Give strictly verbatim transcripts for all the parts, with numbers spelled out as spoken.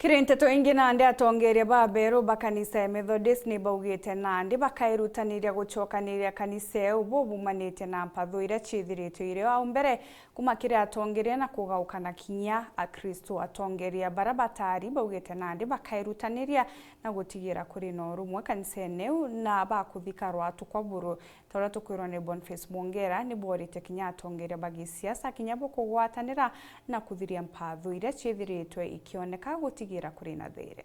Kiri nteto ingi, nandi atongeria baberu ba kanisa ya Methodist ni baugite nandi bakairutaniria gucokaniria kanisa iu bubumanite na mpathu iria ciithiritwe iri au mbere kuma kiri atongeria na kugaukana kinya Akristu. Atongeria bara batari baugite nandi bakairutaniria na gutigira kuri na urumwe kanisene iu na bakuthika rwatu kwa buru. Ta uria tukwirwa ni Boniface Mwongera, ni borite kinya atongeria ba gisiasa kinya bo kugwatanira na kuthiria mpathu iria ciithiritwe ikioneka gutigira kuri na thiiri.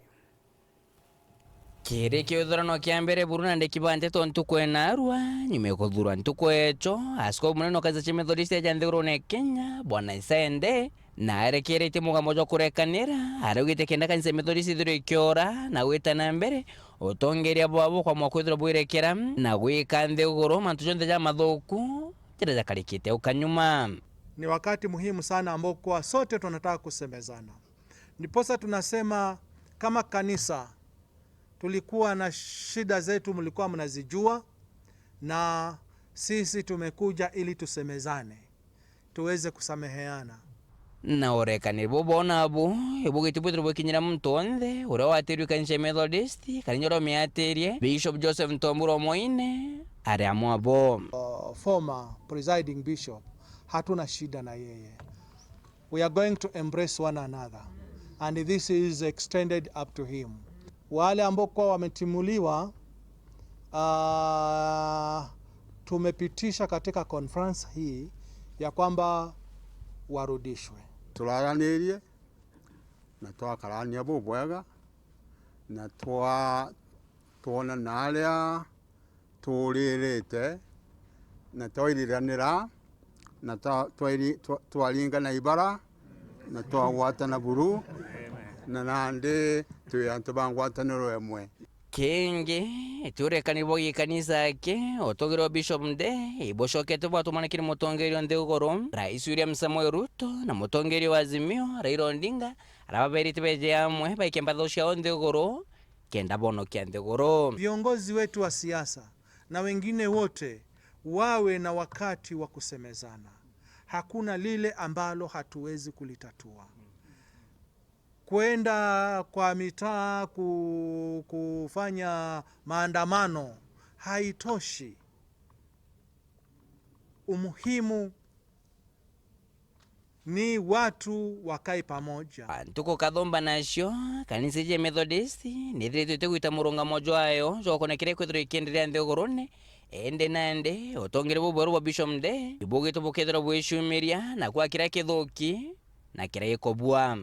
Kiri kiuthurano kia mbere buru na ndiki ba nteto ntuku ena arua, nyuma ya kuthurwa ntuku echo, askofu munene wa kanisa cia Methodist ya nthigurune ya Kenya, Bwana Isende, na arekeretie mugambo jwa kurekanira, araugite kenda kanisa ya Methodist ithirwe ikiora na gwita na mbere, utongeria bwabo kwamwa kwithirwa bwirekera na gwika nthiguru mantu jonthe jamathuku jaria jakarikite uka nyuma. Ni wakati muhimu sana ambao kwa sote tunataka kusemezana. Ndiposa tunasema kama kanisa tulikuwa na shida zetu, mlikuwa mnazijua, na sisi tumekuja ili tusemezane, tuweze kusameheana. Na urekaniri buu boona abu, ibugiti bwithirwe bwikinyira muntu onthe uria watirwe kanisa ya Methodist, kana inya uria umiatirie, Bishop Joseph Ntombura Omoine ari amwe abo. Uh, former presiding bishop, hatuna shida na yeye. We are going to embrace one another. And this is extended up to him. Wale ambao kwa wametimuliwa, ah, tumepitisha katika conference hii ya kwamba warudishwe. Turaranirie na twakarania bubwega na twa-, twonana aria tuuririte, na twairiranira, na twa-, twairi-, twa-, twaringana ibara, na twagwatana buru, na nandi twi antu ba ngwataniro imwe. Kingi, ti urekani bwa gikanisa aki, utugirwa Bishop Ndei, ibucokete bwatumana kiri mutongeria o nthiguru, Rais William Samoei Ruto, na mutongeria wa Azimio, Raila Odinga, aria baberite beje amwe baike mbatho ciao nthiguru, kenda bonokia nthiguru. Viongozi wetu wa siasa na wengine wote wawe na wakati wa kusemezana. Hakuna lile ambalo hatuwezi kulitatua. Kwenda kwa mitaa ku-, kufanya maandamano haitoshi. Umuhimu ni watu wakae pamoja. Ntuku kathumba nacio, kanisa iji ya Methodist nithiritwe itigwita murungamo jwayo jwa gukonia kiria ikwithirwa ikienderea nthigurune, indi nandi utongeria bubweru bwa Bishop Ndei ibugitwe bukethirwa bwiciumiria na kwa kiria kithuki na kiria gikubua.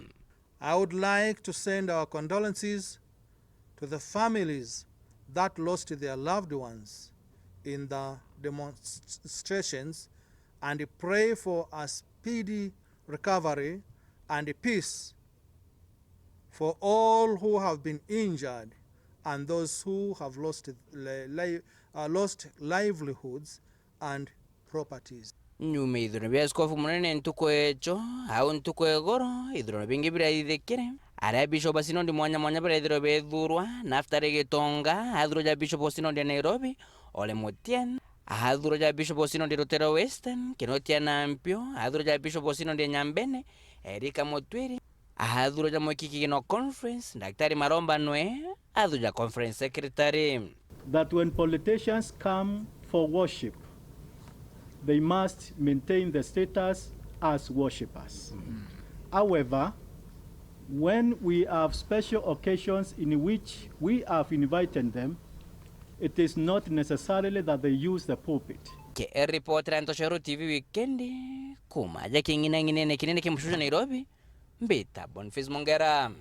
I would like to send our condolences to the families that lost their loved ones in the demonstrations and pray for a speedy recovery and peace for all who have been injured and those who have lost li-, li-, uh, lost livelihoods and properties. Nyuma ya ithurano bia askofu munene ntuku echo, au ntuku egoro, ithurano bingi biraithikire, aria bishop ba sinodi mwanya mwanya baraithirwa bethurwa, Naftali Gitonga athurwa ja bishop wa sinodi ya Nairobi, Ole Mutien athurwa ja bishop wa sinodi ya Lutera Western, Kinotia Nampio athurwa ja bishop wa sinodi ya Nyambene, Erika Mutwiri athurwa ja Mwikiki Kino Conference, Daktari Maromba Nwe athurwa ja Conference Secretary. That when politicians come for worship, they must maintain the status as worshippers. However, when we have special occasions in which we have invited them, it is not necessarily that they use the pulpit. Ke report ya Ntoshero T V wikendi, kuma ja king'inang'inene kinene kia mucucu Nairobi, mbita Boniface Mongera.